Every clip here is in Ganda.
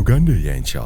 Uganda Ey'enkya.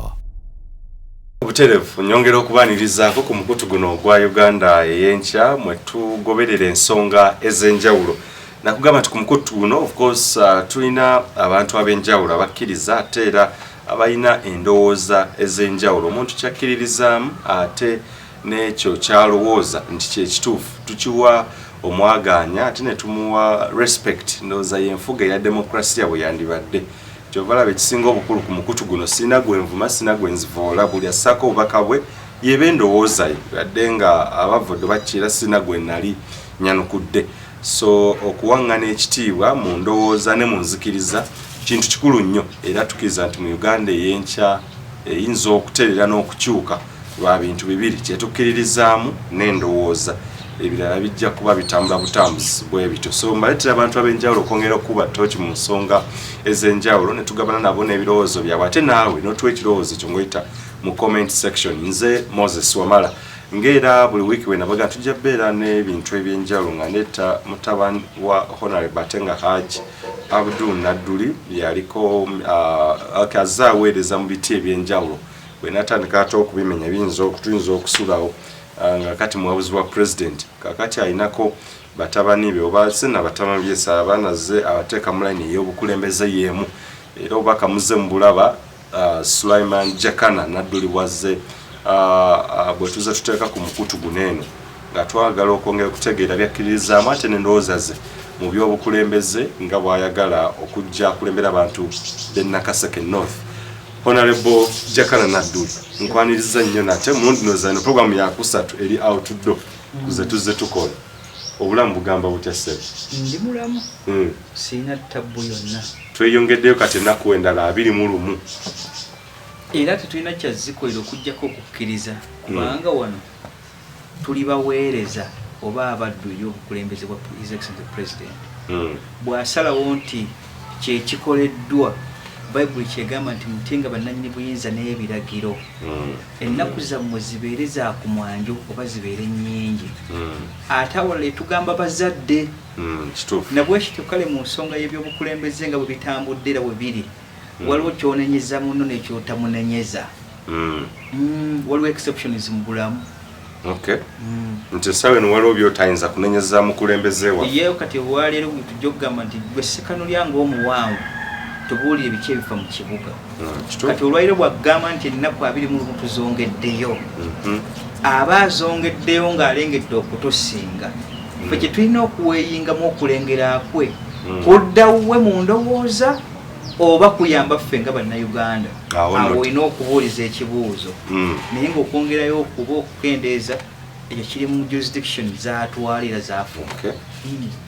Obuterevu nyongera okubaanirizaako ku mukutu guno ogwa Uganda Ey'enkya, mwe tugoberera ensonga ez'enjawulo. Nakugamba nti ku mukutu guno, of course, tulina abantu ab'enjawulo abakkiriza ate era abalina endowooza ez'enjawulo. Omuntu kyakkiririzaamu ate n'ekyo kyalowooza nti kyekituufu, tukiwa omwagaanya ate ne tumuwa respect. Ndowooza y'enfuga eya demokrasiya bwe yandibadde. Kyova laba, ekisinga obukulu ku mukutu guno, sirina gwenvuma, sirina gwenzivoola. Buli assaako obubaka bwe yeba endowooza ye, yadde nga abavudde bakiira, sirina gwe nali nyanukudde. So okuwaŋŋana ekitiibwa mu ndowooza ne mu nzikiriza kintu kikulu nnyo, era tukkiriza nti mu Uganda ey'enkya eyinza okuterera n'okukyuka lwa bintu bibiri: kyetukkiririzaamu n'endowooza. Ebirala bijja kuba bitambula butambuzi bwe bityo. So mbaleetera abantu ab'enjawulo okwongera okuba tooki mu nsonga ez'enjawulo, ne tugabana nabo n'ebirowoozo byabwe, ate naawe n'otuwa ekirowoozo kyo ng'oyita mu comment section. Nze Moses Wamala. Ng'era buli wiiki bwe nabaga, tujja beera n'ebintu ebyenjawulo nga ndeeta mutabani wa Honorable ate nga Haji Abdul Nadduli. Yaliko azze aweereza mu biti ebyenjawulo. Bwe natandika ate okubimenya, biyinza tuyinza okusulawo. Nga kati muwabuzi wa president, kakati alinako batabani be, oba sina batabani byesa, abaana ze abateeka mu layini ey'obukulembeze y'emu. Era obubaka muzze mu bulaba, Sulaiman Jakana Nadduli bwazze bwe tuze tuteeka ku mukutu guno eno, nga twagala okwongera okutegeera byakkiririzaamu ate n'endowooza ze mu by'obukulembeze, nga bw'ayagala okujja akulembera abantu b'e Nakaseke North. Honorable Jakana Nadduli, nkwaniriza nnyo nate mulundi. Noza eno programu yakusatu eri outdoor kuze tuzze tukola. Obulamu bugamba butya, ssebo? Ndi mulamu. Sirina tabbu yonna. Tweyongeddeyo kati ennaku endala 21. Era tetulina kyazikolera okugjako okukkiriza, kubanga wano tuli baweereza oba abaddu eri obukulembeze bwa His Excellency President. Bw'asalawo nti kyekikoleddwa, Bayibuli kyegamba nti mutyenga bannannyini buyinza n'ebiragiro, ennaku zammwe zibeere za ku mwanjo oba zibeere nnyingi. Ate awalala etugamba bazadde. Nabwekityo kale mu nsonga y'ebyobukulembeze nga bwe bitambudde era bwe biri, waliwo kyonenyeza muno nekyotamunenyeza. Waliwo exceptions mu bulamu. Okay, nti essaawa eno waliwo byotayinza kunenyeza mukulembeze wa? Ye kati olwaleero tujja okugamba nti gwe Sekanolya ng'omuwanvu, tubuulire biki ebifa mu kibuga. Kati olwaleero bwagamba nti ennaku 21 tuzongeddeyo, aba azongeddeyo ng'alengedde okutusinga ffe. Kye tulina okuweeyingamu okulengera kwe kudda we mu ndowooza oba kuyamba ffe nga Bannayuganda. Awo nno. Awo olina okubuuliza ekibuuzo. Naye ng'okwongerayo okuba okukendeeza, ekyo kiri mu jurisdiction zatwalira zafuga. Okay.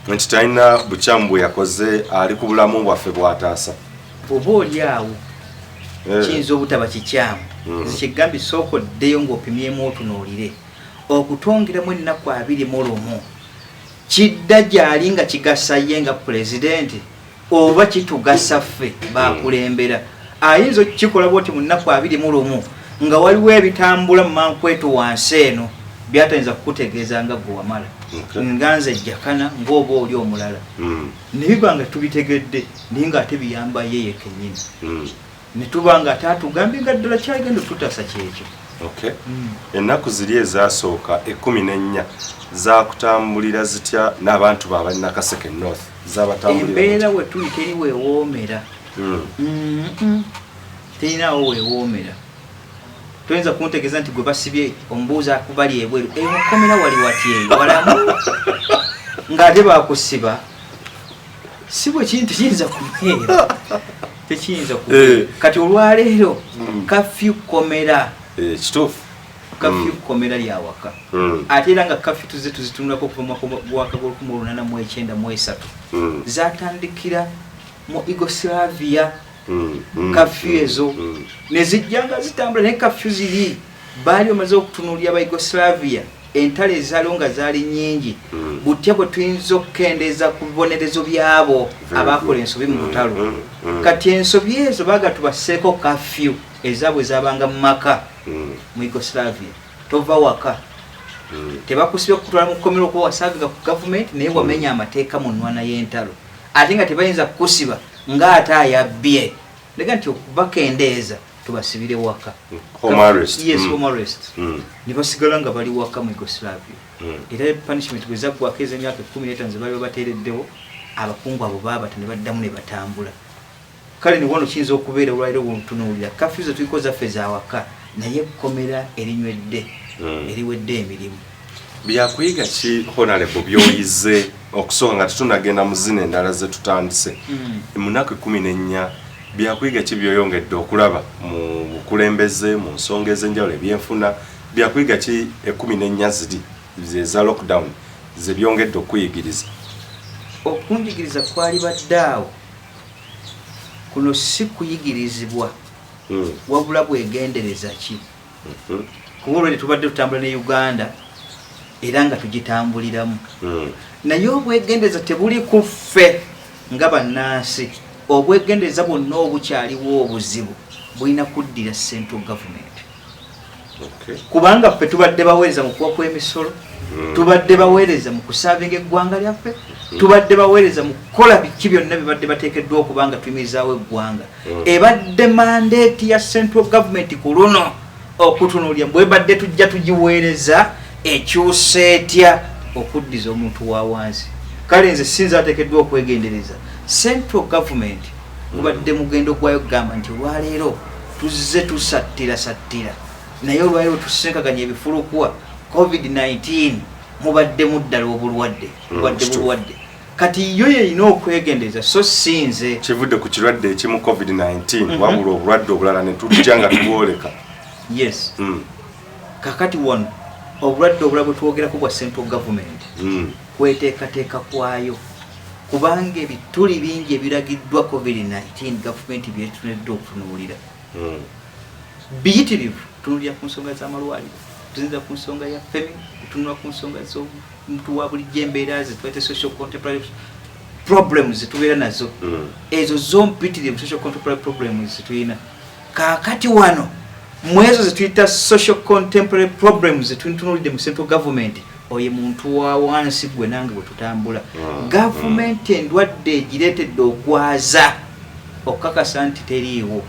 Nti talina bukyamu bwe yakoze, ali ku bulamu bwaffe bw'ataasa. Oba oli awo kiyinza obutaba kikyamu. Nze kyegambye, sooka oddeyo ng'opimyemu otunuulire okutwongeramu ennaku 21 kidda gyali nga kigasa ye nga pulezidenti oba kitugasa ffe bakulembera. Ayinza okukikola bwoti mu nnaku 21 nga waliwo ebitambula mu mankwetu wansi eno byatayinza kukutegeeza nga gwe Wamala, nga nze Jakana, ng'oba oli omulala, ne biba nga tubitegedde, naye ng'ate biyamba ye ye kennyini, ne tuba nga ate atugambye nga ddala kyagenda otutaasa kyekyo. Okay. Ennaku ziri ezasooka 14 zakutambulira zitya n'abantu baabali Nakaseke North? Zabatambulira? Embeera we tuli teri weewoomera. Terinaawo weewoomera. Toyinza kuntegeeza nti gwe basibye omubuuza akubali ebweru eyo mukomera wali wati eyo walamu ng'ate bakusiba. Si bwe kintu kiyinza kubeera, tekiyinza kubeera. Kati olwaleero kafyu komera. Eh, kituufu. Kafyu komera lyawaka. Ate era nga kafyu tuzze tuzitunulako okuva mu mwaka gwaka gw'1893. Zatandikira mu Yugoslavia. Kafyu ezo ne zijja nga zitambula, naye kafyu ziri baali bamaze okutunuulira aba Yugoslavia, entalo ezaaliwo nga zaali nnyingi, butya bwe tuyinza okukendeeza ku bibonerezo byabo abakola ensobi mu lutalo. Kati ensobi ezo baaga tubasseeko kafyu ezaabwe zabanga mu maka. Mu Yugoslavia tova waka, tebakusibye kukutwala mu kkomera okuba wasaavinga ku gavumenti, naye wamenya amateeka mu nnwana y'entalo, ate nga tebayinza kukusiba ng'ate ayabbye. Lega nti okubakendeeza Tubasibire waka. Home arrest. Yes, home arrest. Ne basigala nga bali waka mu Yugoslavia. Era punishment bwe zaggwako ez'emyaka 15 ze baali babateereddewo, abakungu abo baabata ne baddamu ne batambula. Kale ne wano kiyinza okubeera olwaliro bwotunuulira curfew ze tuliko zaffe zawaka, naye ekkomera erinywedde, eriwedde emirimu. Byakuyiga ki, Honorable, byoyize okusooka nga tetunagenda mu zino endala ze tutandise? Mu nnaku 14, byakuyiga ki byoyongedde okulaba mu bukulembeze, mu nsonga ez'enjawulo, ebyenfuna? Byakuyiga ki 14 ziri eza lockdown ze byongedde okuyigiriza? Okunjigiriza kwali badde awo kuno si kuyigirizibwa, wabula bwegendereza ki, kuba olwedde tubadde tutambula ne Uganda era nga tugitambuliramu, naye obwegendereza tebuli ku ffe nga bannansi. Obwegendereza bwonna obukyaliwo, obuzibu bulina kuddira central government, kubanga ffe tubadde baweereza mu kuwa kw'emisolo, tubadde baweereza mu kuservinga eggwanga lyaffe, tubadde baweereza mu kukola biki byonna bibadde bateekeddwa okuba nga tuyimirizaawo eggwanga. Ebadde mandate ya central government ku luno okutunuulira bwebadde tujja tugiweereza ekyusa etya okuddiza omuntu wa wansi. Kale nze sinza ateekeddwa okwegendereza. Central government gubadde mugendo gwayo kugamba nti olwaleero tuzze tusattirasattira, naye olwaleero tusenkaganya ebifulukwa COVID-19, mubaddemu ddala obulwadde, bubadde bulwadde. Kati yo yeyina okwegendereza, so sinze. Kivudde ku kirwadde ekimu COVID-19, wabula obulwadde obulala ne tujja nga tubwoleka. Yes. Kakati wano obulwadde obulala bwe twogerako bwa central government, kweteekateeka kwayo, kubanga ebituli bingi ebiragiddwa COVID-19 gavumenti byetuneddwa okutunuulira biyitirivu. Tunuulira ku nsonga z'amalwaliro, tuzinza ku nsonga ya femi, tutunula ku nsonga z'omuntu wa bulijjo, embeera ze twete social contemporary problems zetubeera nazo. Ezo zo mpitirivu, social contemporary problems zetulina kaakati wano. Mu ezo zetuyita social contemporary problems zetutunuulidde mu central government, oye muntu wa wansi gwe nange bwe tutambula, gavumenti endwadde egireetedde okwaza okukakasa nti teriiwo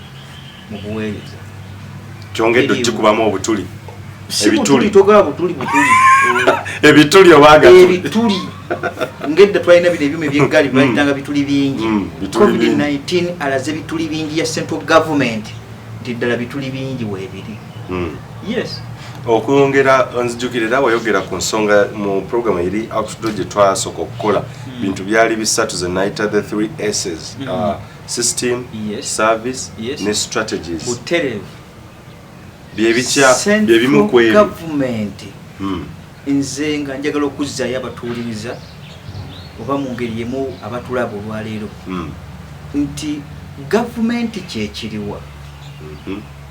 mu buweereza. Kyongedde Teriiwo. okikubamu obutuli. Si Ebituli. butuli, togaba butuli butuli. Ebituli oba agatuli? Ebituli ngedda twalina bino ebyuma ebyeggaali bayitanga bituli bingi. Bituli bingi. COVID-19 alaze bituli bingi ya central government nti ddala bituli bingi weebiri. Yes. Okwongera nzijukira era wayogera ku nsonga mu program eri outdoor gye twasooka okukola, bintu byali bisatu ze nayita the three S's, system, service ne strategies. Butereevu. Byebikya byebimu ku Central ebyo. government, nze nga njagala okuzzaayo abatuwuliriza oba mu ngeri emu abatulaba olwaleero, nti gavumenti kyekiriwa?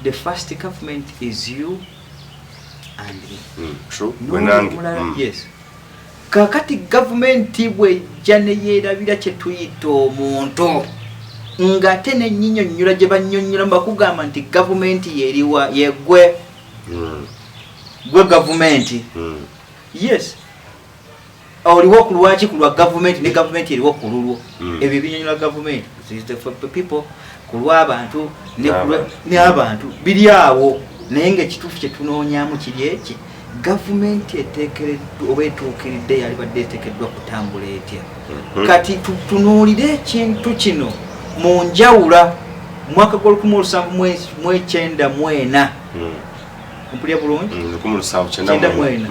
The first government is you and me. True. N'oli Gwe nange. omulala, yes. Kakati gavumenti bwejja neyeerabira kye tuyita omuntu, ng'ate nenyinyonnyola gye bannyonnyola bakugamba nti gavumenti yeriwa? Yegwe. Gwe gavumenti. Yes, oliwo ku lwaki? Ku lwa gavumenti, ne gavumenti eriwo ku lulwo. Ebyo ebinyonyola gavumenti is the for the people, ku lw'abantu N'abantu. N'abantu biri awo, naye nga ekituufu kye tunoonyaamu kiri eki: gavumenti eteekereddwa oba etuukiridde yalibadde eteekeddwa kutambula etya? Kati tutunuulire ekintu kino mu njawula. Mwaka gwa 1794, mpulira bulungi? 1794. 94.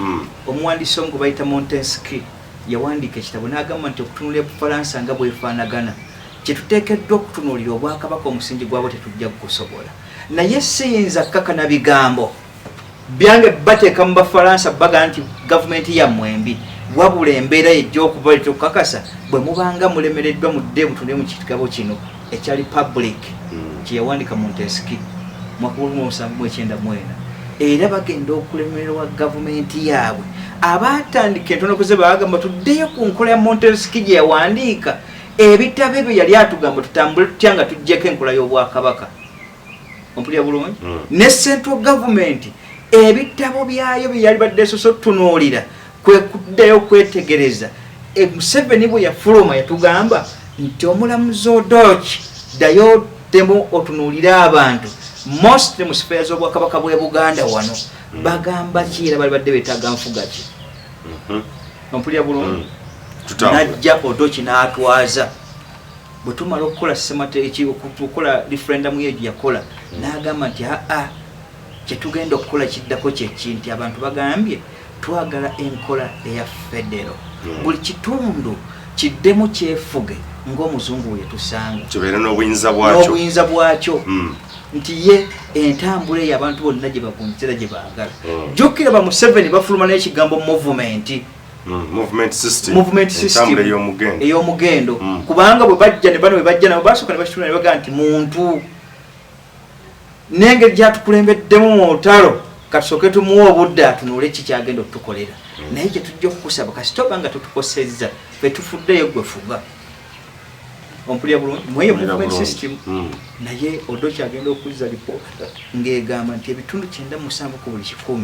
Omuwandiisi omu gwe bayita Montesquieu yawandiika ekitabo n'agamba nti okutunuulira Bufalansa nga bwefaanagana, kyetuteekeddwa okutunuulira obwakabaka, omusingi gwabwo tetujja kugusobola. Naye siyinza kkakana bigambo byange bateeka mu Bafalansa bagaa nti gavumenti yammwe mbi, wabula embeera yejja okubaleeta okukakasa bwe mubanga mulemereddwa. Mudde mutunule mu kitabo kino ekya Republic kye yawandiika Montesquieu mwaka 1794. Era bagenda okulemererwa gavumenti yaabwe, abaatandika entonokoze bagamba tuddeyo ku nkola ya Montesquieu gye yawandiika ebitabo ebyo. Yali atugamba tutambule tutya nga tuggyeko enkola y'obwakabaka? Ompulira bulungi? Ne central government ebitabo byayo bye yali badde esoose otutunuulira kwe kuddayo okwetegereza. Museveni bwe yafuluma yatugamba nti omulamuzi Odoki, ddayo oddemu otunuulire abantu. Mostly mu sphere z'obwakabaka bw'e Buganda wano, bagamba ki era bali badde beetaaga nfuga ki? Ompulira bulungi? Tutambula. Najja Odoki n'atwaza. Bwe tumala okukola semateeki, okukola referendum ye gye yakola, n'agamba nti aa, kyetugenda okukola kiddako kyeki nti abantu bagambye twagala enkola eya federo, buli kitundu kiddemu kyefuge ng'omuzungu bwe yatusanga, kibeere n'obuyinza bwakyo. N'obuyinza bwakyo. Nti ye entambula eyo abantu bonna gye bagunjira gye baagala. Jjukira ba Museveni bafuluma n'ekigambo movement. Movement system. Movement system. Entambula ey'omugendo. Ey'omugendo. Kubanga bwe bajja ne bano bwe bajja nabo basooka ne bakitula ne bagamba nti muntu n'engeri gyatukulembeddemu mu lutalo, katusooke tumuwe obudde atunuule ki kyagenda okutukolera. Naye kye tujja okukusaba, kasita oba nga tutukosezza, ffe tufuddeyo, gwe fuga. Ompulira bulungi? Mweyo Mpulira movement bulungi. system. Naye Odoki agenda okuzza lipoota ng'egamba nti ebitundu 97 ku buli 100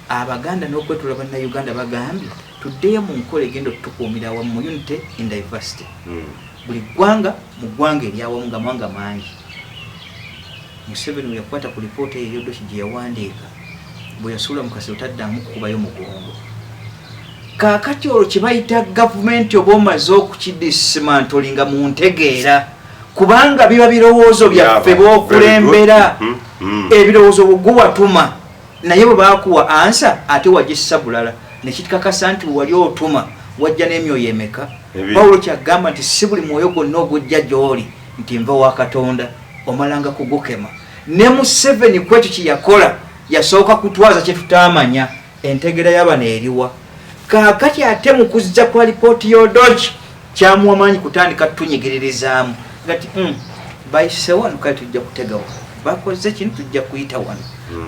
Abaganda n'okwetula Bannayuganda bagambye tuddeyo mu nkola egenda okutukuumira awamu mu unity in diversity. Buli ggwanga mu ggwanga eryawamu nga mawanga mangi. Museveni we yakwata ku lipoota eyo ey'Odoki gye yawandiika, bwe yasuula mu kasero taddamu kukubayo mugongo. Kaakati olwo kye bayita gavumenti oba omaze okukidismantlinga mu ntegeera, kubanga biba birowoozo byaffe b'okulembera. Very good. Ebirowoozo bwe watuma, naye bwe baakuwa answer ate wagissa bulala, nekikakasa nti wali otuma wajja n'emyoyo emeka? Ebiri. Pawulo kyagamba nti si buli mwoyo gwonna ogujja gy'oli nti nva wa Katonda, omalanga kugukema. Ne Museveni ku ekyo kye yakola, yasooka kutwaza kye tutaamanya entegeera y'abano eriwa. Kaakati ate mu kuzza kwa lipooti y'Odoki kyamuwa maanyi kutandika tunyigiririzaamu nga ti bayise wano, kale tujja kutega wano, bakoze kino, tujja kuyita wano.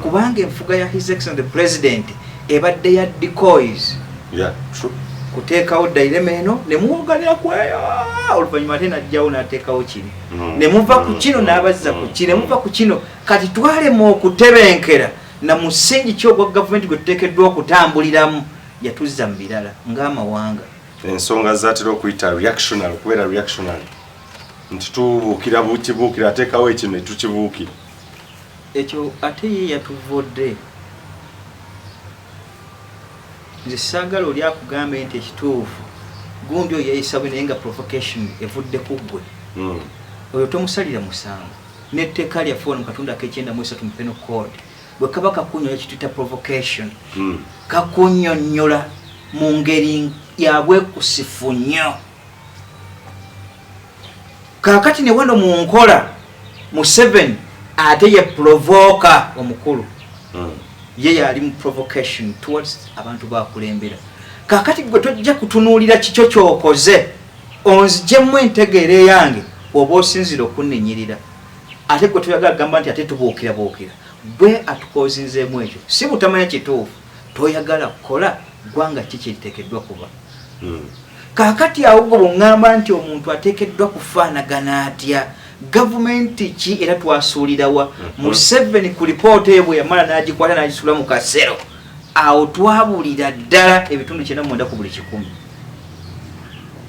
Kubanga enfuga ya His Excellence the President ebadde ya decoys. Yeah, true. Kuteekawo dilemma eno ne muwoganira kweyo, oluvannyuma ate najjawo n'ateekawo kiri. Ne muva ku kino n'abazza ku kiri, ne muva ku kino. Kati twalema okutebenkera na musingi ki ogwa gavumenti gwe tuteekeddwa okutambuliramu. Yatuzza mu birala ng'amawanga. Ensonga zatera okuyita reactionary, okubeera reactionary nti tubuukira bukibuukira, ateekawo ekino ne tukibuukira. Ekyo ate ye yatuvodde. Nze saagala oli akugambe nti ekituufu gundi oyo yayisa bwe, naye nga provocation evudde ku ggwe. Oyo tomusalira musango. N'etteeka lyaffe wano mu katundu ak'e93 mu Penal Code, bwe kaba kakunyonyola kituyita provocation, kakunyonyola mu ngeri ya bwekusifu nnyo. Kaakati ne wano mu nkola, Museveni ate ye provoker omukulu. Ye yali mu provocation towards abantu bakulembera. Kaakati gwe tojja kutunuulira kikyo kyokoze, onzigyemu entegeera eyange oba osinzira okunninyirira. Ate gwe toyagala kugamba nti ate tubuukirabuukira, gwe atukozinzeemu. Ekyo si butamanya kituufu, toyagala kukola ggwanga ki kiriteekeddwa kuba. Kaakati awo gwe bweŋŋamba nti omuntu ateekeddwa kufaanagana atya, gavumenti ki era twasuulirawa? Museveni ku lipoota eyo bwe yamala n'agikwata n'agisuula mu kasero, awo twabulira ddala ebitundu 99 ku buli 100,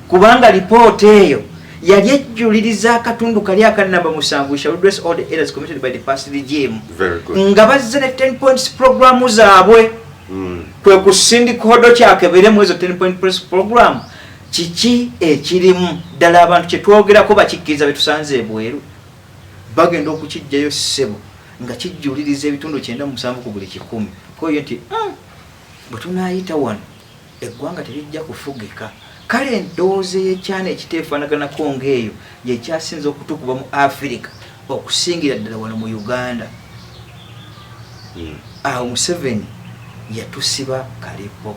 kubanga lipoota eyo yali ejjuliriza akatundu kali akanamba 7, "We shall redress all the errors committed by the past regime." Very good. Nga bazze ne 10 points programu zaabwe. Kwe kusindika Odoki akeberemu ezo 10 point press program, kiki ekirimu ddala abantu kyetwogerako bakikkiriza. Betusanze ebweru bagenda okukijjayo ssebo nga kijjuliriza ebitundu 97 ku buli 100 koyo nti bwe tunaayita wano eggwanga terijja kufugika. Kale endowooza ey'ekyana ekiteefaanaganako ng'eyo yekyasinza okutukuba mu Afirika, okusingira ddala wano mu Uganda. Awo Museveni yatusiba kalipo.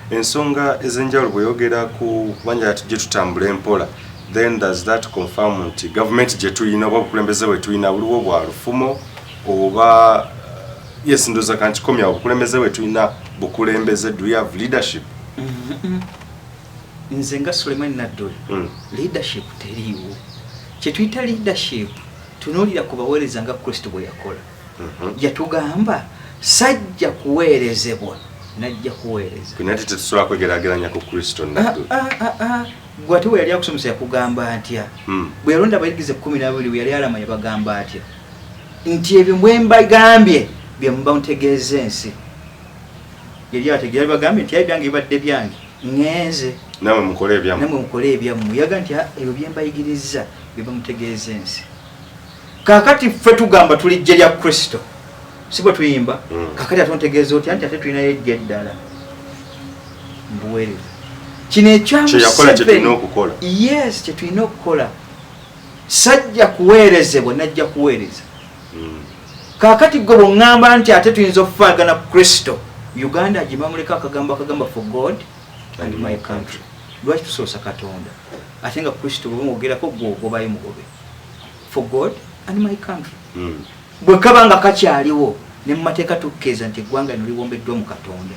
Ensonga ez'enjawulo bweyogera ku kubanja gye tutambula empola, then does that confirm nti gavumenti gye tuyina oba obukulembeze bwe tuyina buliwo bwa lufumo oba yes, ndowooza kankikomya, obukulembeze bwe tulina bukulembeze? Do we have leadership? Nze nga Suleiman Nadduli, leadership teriiwo. Kyetuyita leadership, tunuulira ku baweereza nga Kristo bwe yakola. Yatugamba sajja kuweerezebwa, najja kuweereza. Naye tetusobola kwegeraageranya ku Kristo, Nadduli. Ah, ah, ah. Gwe ate bwe yali akusomesa yakugamba atya? Bwe yalonda abayigiriza 12, bwe yali alama yabagamba atya? Nti ebyo bwe mbagambye bye muba mutegeeza ensi. Yali ategeera bagambye nti ebyange bibadde byange, ŋŋenze. Namwe mukole ebyammwe. Namwe mukole ebyammwe. Yaga nti ebyo bye mbayigiriza bye bamutegeeza ensi. Kaakati ffe tugamba tuli ggye lya Kristo, si bwe tuyimba? Kaakati ate ontegeeza otya nti ate tulinayo eggye eddala mbuweereza? Kino ekya Kye tulina okukola. Yes, kye tulina okukola. Sajja kuweerezebwa, najja kuweereza. Kaakati gwe bw'oŋŋamba nti ate tuyinza okufaagana Kristo, Uganda agimamuleko akagambo akagamba for God and my country. Lwaki tusoosa Katonda ate nga Kristo bwe bamwogerako gwe ogobayo mugobe? For God and my country. Bwe kaba nga kakyaliwo ne mu mateeka tukkiriza nti eggwanga lino liwombeddwa mu Katonda.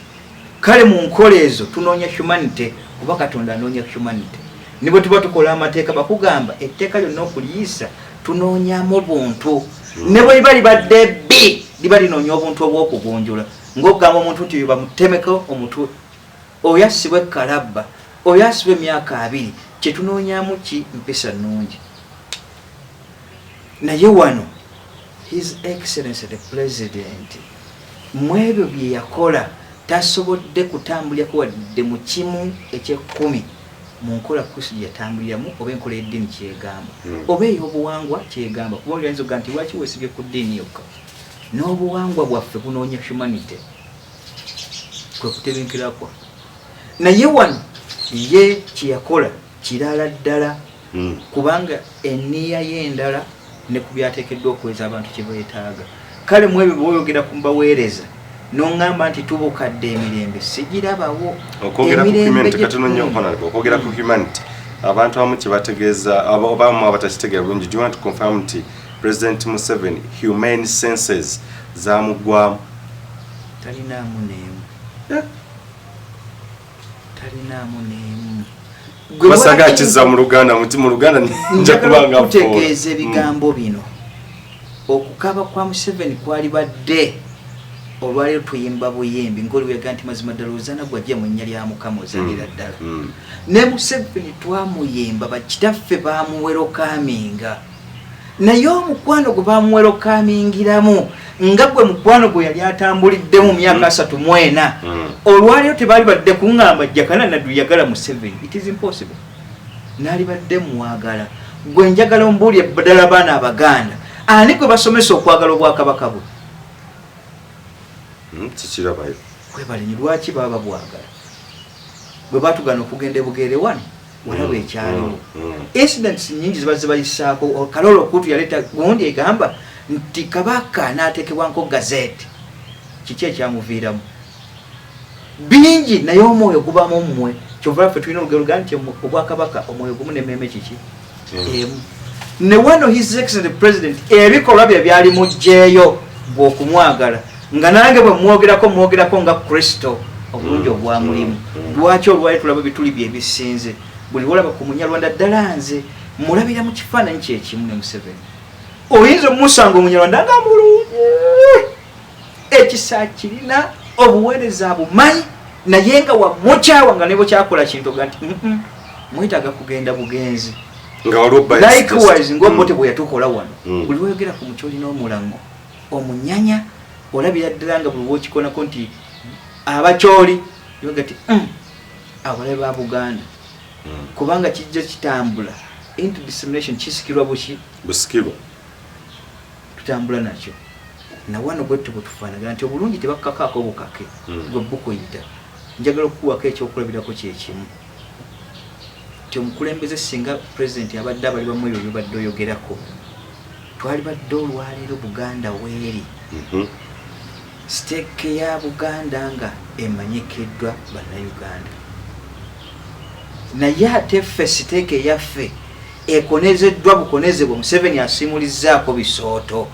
Kale mu nkola ezo tunoonya humanity, kuba Katonda anoonya humanity. Ne bwe tuba tukola amateeka bakugamba etteeka lyonna okuliyisa tunoonyamu buntu. Ne bwe liba libadde bbi, liba linoonya obuntu obw'okugunjula. Ng'okugamba omuntu nti oyo bamutemeko omutwe, oyo assibwe kalabba, oyo asibwe emyaka 20, kye tunoonyamu ki? Mpisa nnungi. Naye wano His Excellency the President mu ebyo bye yakola tasobodde kutambulirako wadde mu kimu eky'ekkumi mu nkola Kristo gye yatambuliramu, oba enkola y'eddiini kyegamba, oba ey'obuwangwa kyegamba. Kuba oli ayinza okugamba nti lwaki weesibye ku ddiini yokka? N'obuwangwa bwaffe bunoonya humanity, kwe kutebenkera kwaffe. Naye wano ye kye yakola kirala ddala, kubanga enniya y'endala ne ku byateekeddwa okuweeza abantu kye beetaaga. Kale mu ebyo bw'oyogera ku mbaweereza n'oŋŋamba nti tubukadde emirembe sigirabawo. Okwogera ku humanity katono nnyo, Honorable, okwogera ku humanity abantu abamu kye bategeeza oba abamu abatakitegeera bulungi, do you want to confirm nti President Museveni humane senses zamuggwamu? Talinaamu n'emu. Talinaamu n'emu. Basaga akizza mu Luganda, muti mu Luganda nja kubanga kutegeeza ebigambo bino. Okukaba kwa Museveni kwali badde olwaleero tuyimba buyimbi ng'oli wega nti mazima ddala ozana gwajja mu nnya lya Mukama ozanira ddala. Ne Museveni twamuyimba, bakitaffe bamuwerokaminga, naye omukwano gwe bamuwerokamingiramu nga gwe mukwano gwe yali atambuliddemu mu myaka 34, olwaleero tebaali badde kuŋŋamba Jakana Naddu yagala Museveni. It is impossible. Naalibadde mwagala gwe njagala. Ombuulire ddala, baana Abaganda, ani gwe basomesa okwagala obwakabaka bwe? Kikirabayo. Kwebalenyi lwaki baba bwagala? Bwe batugana okugenda ebugere wano walaba ekyaliwo. Incidents nyingi ziba zibayisaako. Kalolo Okutu yaleeta gundi egamba nti kabaka n'ateekebwanko gazette. Kiki ekyamuviiramu? Bingi, naye omwoyo gubamu mmwe. Kyova ffe tulina olugero lugaa nti obwakabaka omwoyo gumu nemmeeme kiki emu. Ne wano His Excellent President ebikolwa bye byali mugjeeyo bw'okumwagala, nga nange bwe mwogerako mwogerako nga Kristo obulungi obwamulimu. Lwaki olwali tulaba bituli bye ebisinze buli lwolaba ku Munyarwanda? Ddala nze mulabira mu kifaananyi kyekimu ne Museveni. Oyinza omumusanga Omunyarwanda nga mulungi, ekisa kirina, obuweereza bumanyi, naye nga wamukyawa nga ne bwekyakola kintu oga nti mwetaaga kugenda bugenzi. Nga waliwo bias Likewise just. Ng'Obote bwe yatukola wano, buli lwoyogera ku mukyoli n'omulango omunyanya olabira ddala nga buli lwokikonako nti abakyoli yoga ti abalabe ba Buganda, kubanga kijja kitambula into dissemination, kisikirwa buki? Busikirwa. Tutambula nakyo nawano bwettu bwe tufaanagana nti obulungi tebakkakaako bukake. Gwe bukuyita. Njagala okukuwako ekyokulabirako kyekimu nti omukulembeze singa pulezidenti abadde abalibwamu ebyo byobadde oyogerako, twalibadde olwaleero Buganda weeri, stake ya Buganda nga emanyikiddwa Bannayuganda. Naye ate ffe stake eyaffe ekonezeddwa bukonezebwa, Museveni asiimulizaako bisooto,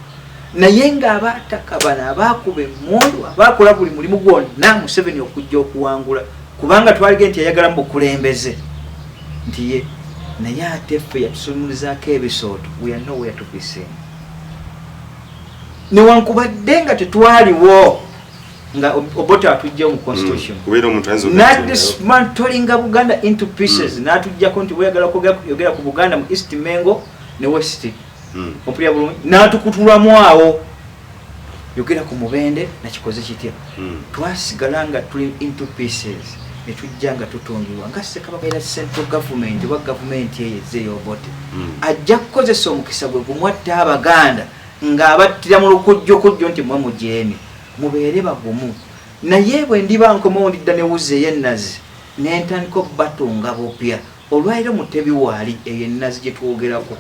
naye ng'abaataka bano abaakuba emmundu, abaakola buli mulimu gwonna Museveni okujja okuwangula, kubanga twalige nti yayagala mu bukulembeze nti ye, naye ate ffe yatusimulizaako ebisooto. We are nowhere to be seen, newankubadde nga tetwaliwo nga Obote atujja mu constitution. Kubeera omuntu ayinza okugattirayo. Nadismantlinga Buganda into pieces, n'atujjako nti weyagala yogera ku Buganda mu East Mengo ne West. Ompulira bulungi? N'atukutulamu awo, yogera ku mubende nakikoze kitya. Twasigala nga tuli into pieces, ne tujja nga tutungibwa nga Ssekabaka. Era central government oba gavumenti eyo ezze ey'Obote ajja kukozesa omukisa gwe gumwatta Abaganda ng'abattira mu lukujjukujju nti mwe mujeemye, mubeere bagumu. Naye bwe ndiba nkomawo, ndidda ne wuzi ey'ennazi nentandika okubatunga bupya. Olwaliro Mutebi waali, eyo ennazi gye twogerako.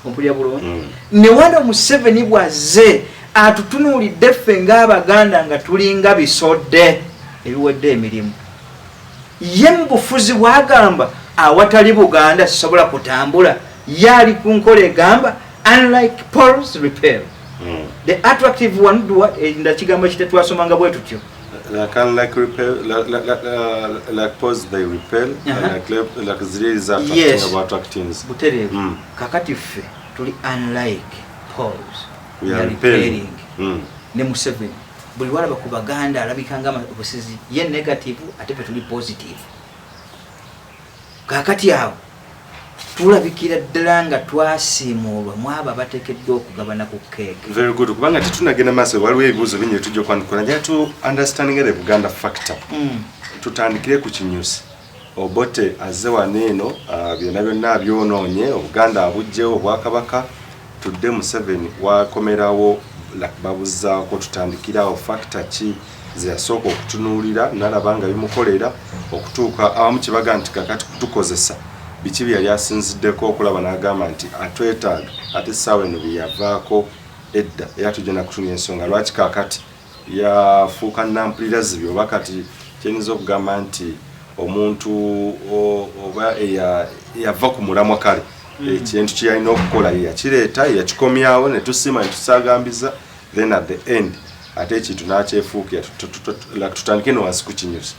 Ompulira bulungi? Ne wano Museveni bw'azze atutunuulidde ffe ng'Abaganda nga tulinga bisodde ebiwedde emirimu. Ye mu bufuzi bwagamba awatali Buganda sisobola kutambula. Ye ali ku nkola egamba unlike poles repel. The attractive one do what? Ndakigambo kite twasomanga bwe tutyo. Like unlike repel, like poles they repel. Like ziri za attracting. Aba attractings. Butereevu. Kakati ffe tuli unlike poles. We We are are repelling. repelling. Ne Museveni buli lwalaba ku Baganda alabika nga busizi, ye negative, ate ffe tuli positive. Kakati awo tulabikira ddala nga twasiimuulwa mu abo abateekeddwa okugabana ku keeke. Very good. Kubanga tetunagenda maaso, waliwo ebibuuzo bingi tujja okwanukula. Njagala tu understanding the Buganda factor. Tutandikire ku kinyusi. Obote azze wano eno, byonna byonna abyonoonye, Obuganda abuggyewo, obwakabaka. Tudde Museveni wakomerawo, like babuzaako, tutandikirawo factor ki ze yasooka okutunuulira nalaba nga bimukolera okutuuka abamu kyebaga nti kakati kutukozesa? Biki bye yali asinziddeko okulaba n'agamba nti atwetaaga, ate essaawa eno bye yavaako edda? Era tujja kutunula ensonga lwaki kaakati yafuuka nampulira zibi, oba kati kyenyinza okugamba nti omuntu oba eyava ku mulamwa. Kale ekintu kye yalina okukola ye yakireeta, ye yakikomyawo, ne tusiima ne tusagambiza, then at the end ate ekintu n'akyefuukira. Like tutandike no wansi ku kinyusi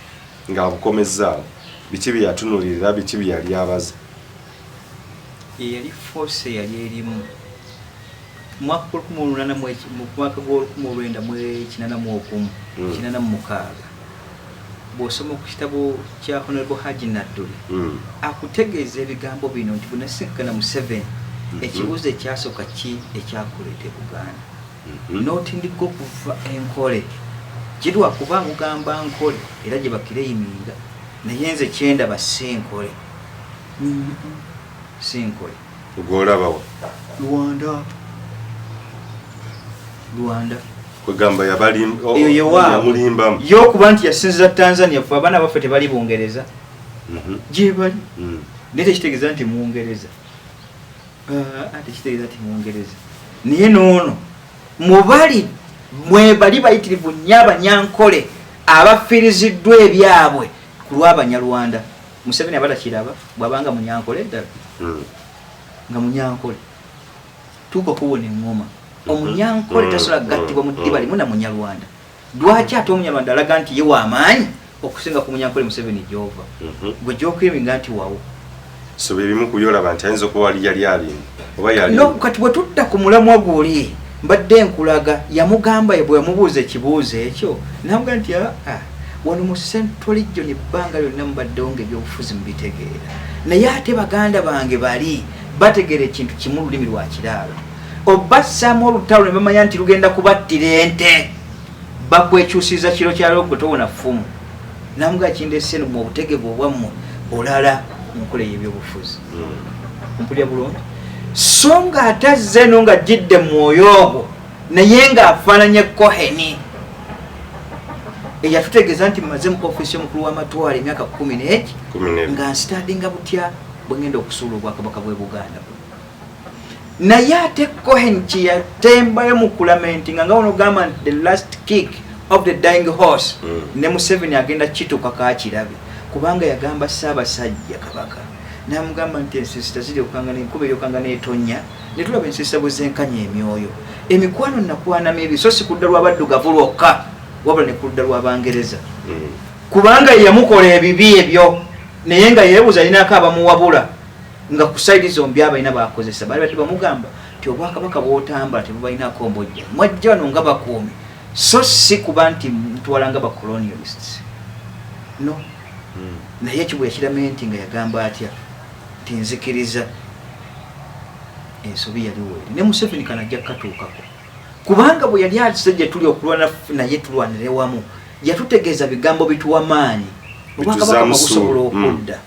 ng'abukomezzaawo. Biki bye yatunulirira? Biki bye yali abaza? Eyali force eyali erimu mu mwaka gw'1981, 86, bw'osoma ku kitabo kya Honorable Haji Nadduli, akutegeeza ebigambo bino nti bwe nasinkana Museveni, ekibuuzo ekyasooka ki ekyakuleeta e Buganda? N'otindika okuva enkole kirwakuba mugamba nkole era gye bakireyiminga, naye nze kyendaba si nkole, si nkole. Gwolabawa? Rwanda, Rwanda. Kwegamba Eyo yewaabwe. yamulimbamu. Ye okuba nti yasinziza Tanzania, fe abaana baffe tebali Bungereza? Gyebali. Naye tekitegeeza nti Mungereza. Ah, tekitegeeza nti Mungereza. Naye noono mubali mwebali bayitirivu nnyo Abanyankole abafiiriziddwa ebyabwe ku lw'Abanyarwanda. Museveni aba takiraba bw'abanga Munyankole eddala, nga Munyankole tuuka okuwona eŋŋoma. Omunyankole tasobola kugattibwa mu ddiba limu na Munyarwanda. Lwaki ate Omunyarwanda alaga nti ye w'amaanyi okusinga ku Munyankole? Museveni gyova gwe gyokiriminga nti wawo. So byebimu ku byolaba nti ayinza okuba wali yali alimba oba yali No, kati bwe tudda ku mulamwa guli mbadde nkulaga, yamugamba bwe yamubuuza ekibuuzo ekyo, namugamba nti aa, wano mu Central Region ebbanga lyonna mubaddewo nga ebyobufuzi mubitegeera, naye ate baganda bange bali bategeera ekintu kimu, lulimi lwa kiraalo. Obassaamu olutalo ne bamanya nti lugenda kubattira ente, bakwekyusiza kiro kyalo gwe towona ffumu. Namugaa kindeese eno mu obutegevu obwammwe bulala mu nkola ey'ebyobufuzi. Mpulira bulungi? So ng'ate azze eno ng'ajjidde mu mwoyo ogwo, naye ng'afaananye Koheni eyatutegeeza nti mmaze mu ofiisi y'omukulu w'amatwale emyaka 12 12. nga nsitadinga butya bwe ngenda okusuula obwakabaka bw'e Buganda buno. Naye ate Cohen kyeyatembayo mu kulamentinga nga onogamba nti the last kick of the dying horse, ne Museveni agenda kituukako akirabe, kubanga yagamba Ssaabasajja Kabaka namugamba nti ensisita ziryokanga, enkuba eryokanga netonya, netulaba ensisita bwe zenkanya emyoyo. Emikwano nakwana mibi, so si kudda lw'abaddugavu lwokka, wabula ne ku ludda lw'Abangereza, kubanga ye yamukola ebibi ebyo, naye nga yeebuuza alinako abamuwabula nga ku side zombi abalina bakozesa. Bali badde bamugamba nti obwakabaka bwotambula tebubalinako mbojja, mwajja wano nga bakuumi, so si kuba nti mutwala nga bacolonialists, no. Naye ekyo bwe yakiramenti nga yagamba atya nti nzikiriza. Ensobi yaliwo eri ne Museveni kanajja kukatuukako, kubanga bwe yali atuse gye tuli okulwana naye tulwanire wamu, yatutegeeza bigambo bituwa maanyi, obwakabaka busobola okudda.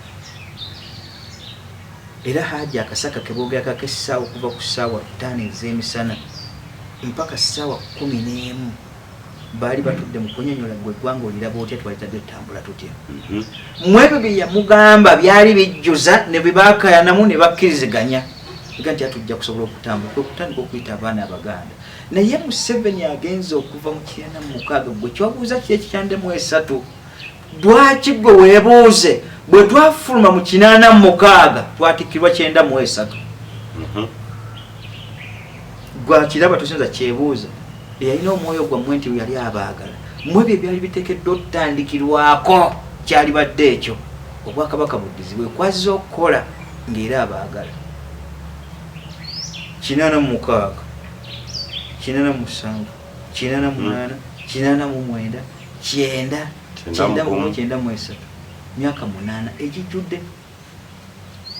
Era Haji akasaka kebogerako ak'essaawa okuva ku ssaawa 5 ez'emisana mpaka ssaawa 11 baali batudde mu kunyonyola gwe eggwanga oliraba otya, twalitadde tutambula tutya. Mu ebyo bye yamugamba byali bijjuza ne bye baakayanamu ne bakkiriziganya ega nti atujja kusobola okutambula, kwe kutandika okuyita abaana Abaganda. Naye Museveni agenze okuva mu 96, gwe kyobuuza kiri 93, lwaki gwe weebuuze bwe twafuluma mu 86 twatikkirwa 93? Gwakiraba tosinza kyebuuza eyalina omwoyo gwammwe nti yali abaagala mmwe. Ebyo byali biteekeddwa okutandikirwako, kyalibadde ekyo obwakabaka buddizibwe kwazza okukola ng'era abaagala. 86, 87, 88, 89, 90, 91, 93, myaka 8 egijjudde,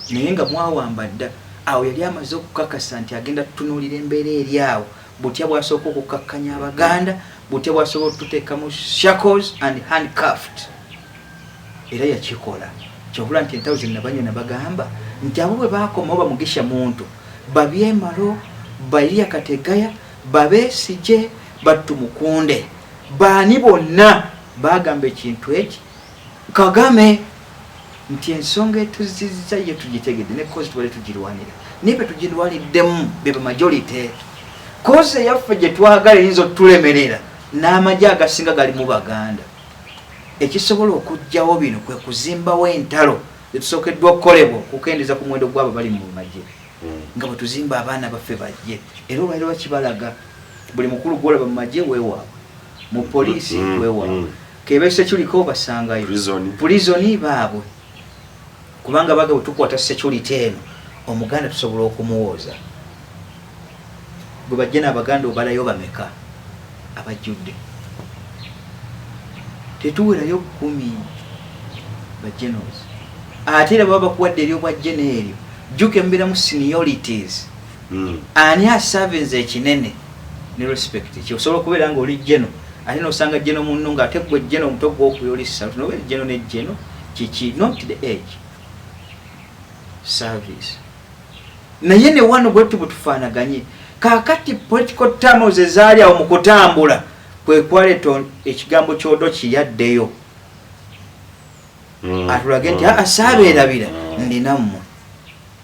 naye nga mwawamba dda. Awo yali amaze okukakasa nti agenda tutunuulira embeera eri awo, butya bwasooka okukakkanya Abaganda, butya bwasobola okututeekamu shackles and handcuffed, era yakikola. Kyobula nti entalo zonna banyona bagamba nti abo bwe bakomawo, bamugisha muntu, babyemalo, bairia kategaya, babeesije, battumukunde, baani, bonna bagamba ekintu eki Kagame nti ensonga etuzizza ye tugitegedde ne cause tubadde tugirwanira, naye bwe tugirwaniddemu beba majority, cause eyaffe gye twagala eyinza otulemerera n'amagye agasinga gali mu Baganda. Ekisobola okuggyawo bino kwe kuzimbawo entalo zetusookeddwa okukolebwa okukendeeza ku muwendo gw'abo bali mu magye, nga bwe tuzimba abaana baffe bajje. Era olwaliro bakibalaga buli mukulu gwolaba mu magye weewaabwe, mu poliisi weewaabwe, kebe security obasangayo, prison baabwe, kubanga baga bwe tukwata security eno Omuganda tusobola okumuwooza. Bwe bajja n'Abaganda obalayo bameka abajjudde? Tetuwerayo 10 ba generals. Ate era baba bakuwadde eryobwa general eryo, jjuka embeeramu seniorities. Ani asavinze ekinene ne respect ki? Osobola okubeera nga oli general ate nosanga general munno nga ate gwe general omuto gwokuya oli satu, nobeera general ne general kiki? Not the age, service. Naye ne wano bwetu bwe tufaanaganye kaakati, political terms ezaali awo mu kutambula kwe kwaleeta ekigambo kyodo kiyaddeyo atulage nti aa saabeerabira, ndinammwe,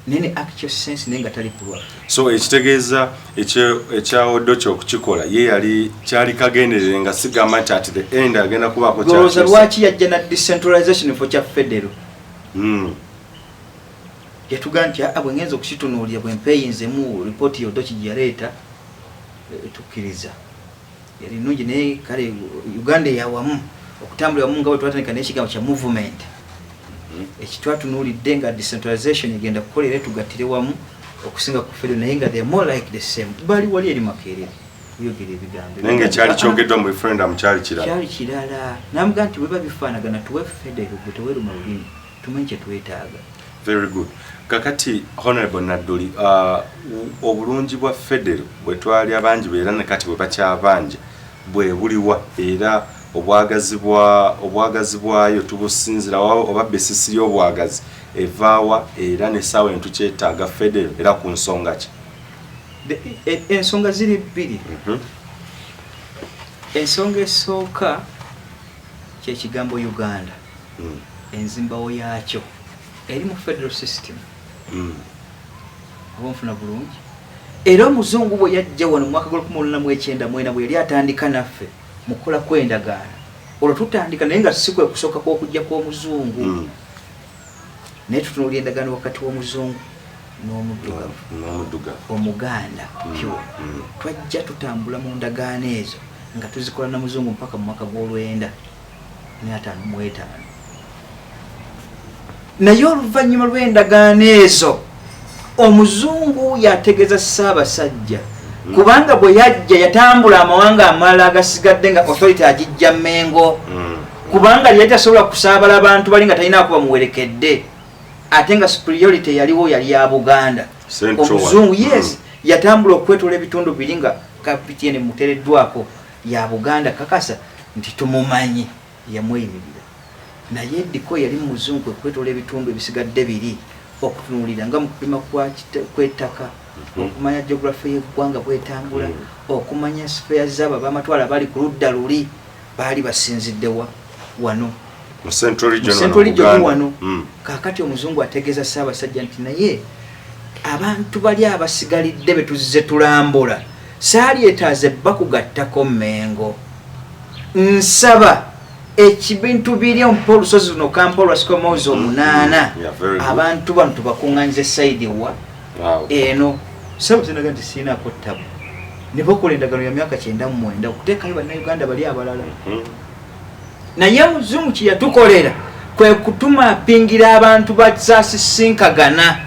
naye ne actual sense naye nga tali kulwa. So ekitegeeza ekyawodo kyokukikola ye yali kyali kagenderere nga sigamba nti at the end agenda kubaako. Golowooza lwaki yajja na decentralization fo kya federal? Yatugaa nti aa bwe ngenza okukitunuulira bwe mpeyinzemu ripooti yodoki gye yaleeta, tukkiriza yali nnungi, naye kale Uganda eyawamu okutambulira wamu nga bwe twatandika n'ekigambo kya movement ekitwatunuulidde nga decentralization egenda kukola era tugattire wamu okusinga ku federal, naye nga they are more like the same. Bali wali eri Makerere kuyogera ebigambo. Naye nga ekyali kyogeddwa mu referendum kyali kirala. Kyali kirala. Namugaa nti bweba bifaanagana tuwe federal, gwe teweruma lulimi, tumanyi kye twetaaga. Very good. Kakati Honorable Nadduli, obulungi bwa federal bwe twali abangi era ne kati bwe bakyabanja bwe buliwa, era obwagazi bwayo tubusinzira oba basis y'obwagazi evaawa, era n'essaawa eno tukyetaaga federal era ku nsonga ki? Ensonga ziri bbiri. Ensonga esooka kyekigambo Uganda, enzimbawo yaakyo eri mu federal system. Oba nfuna bulungi? Era omuzungu bwe yajja wano mu mwaka gwa 1894 bwe yali atandika naffe mu kukola kw'endagaano, olwo tutandika naye nga si kwe kusooka kw'okujja kw'omuzungu, naye tutunuulira endagaano wakati w'omuzungu n'omuddugavu. N'omuddugavu. Omuganda pure. Twajja tutambula mu ndagaano ezo nga tuzikola na muzungu mpaka mu mwaka gw'olwenda ne 55. Naye oluvannyuma lw'endagaano ezo omuzungu yategeeza Ssaabasajja, kubanga bwe yajja yatambula amawanga amalala agasigadde nga authority agijja Mengo, kubanga yali tasobola kusaabala bantu bali nga talina kuba muwerekedde, ate nga superiority yaliwo yali ya Buganda. Omuzungu, yes, yatambula okwetola ebitundu biri nga kapitiene mutereddwako ya Buganda, kakasa nti tumumanyi, yamweyimirira. Naye Diko yali muzungu, okwetola ebitundu ebisigadde biri okutunuulira nga mu kupima kw'ettaka, okumanya geography y'eggwanga bwetambula, okumanya sphere zaabo abamatwala bali ku ludda luli, baali basinziddewa wano. Mu Central Region. Central Region wano. Kaakati omuzungu ategeeza Ssaabasajja nti naye abantu bali abasigalidde be tuzze tulambula, saalyetaaze bakugattako Mmengo, nsaba ekibintu biri ompa olusozi luno kampa olwa square miles 8, abantu bano tubakuŋŋanyiza esayidi wa eno. Ssaabasajja nti siinaako ttabu, ne bakola endagaano ya myaka 99 okuteekayo Bannayuganda bali abalala. Naye omuzungu kye yatukolera kwe kutumapingira abantu basasisinkagana,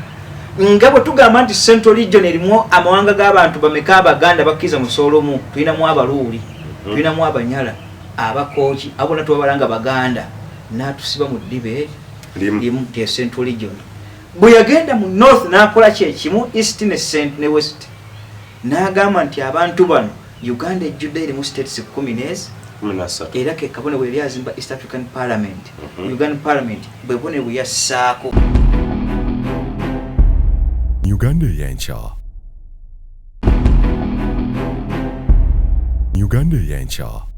nga bwe tugamba nti Central Region erimu amawanga g'abantu bameka? Abaganda bakkiriza musoolo mu, tulinamu Abaluuli, tulinamu Abanyala, Abakooki, abo bonna tubabala nga Baganda, n'atusiba mu ddiba eri limu te Central Region. Bwe yagenda mu North n'akola kyekimu, East ne cent ne West, n'agamba nti abantu bano, Uganda ejjudde erimu states 10 nezi, era ke kabone bwe yali azimba East African Parliament, Ugandan Parliament, bwe bune bwe yassaako. Uganda Eyenkya. Uganda Eyenkya.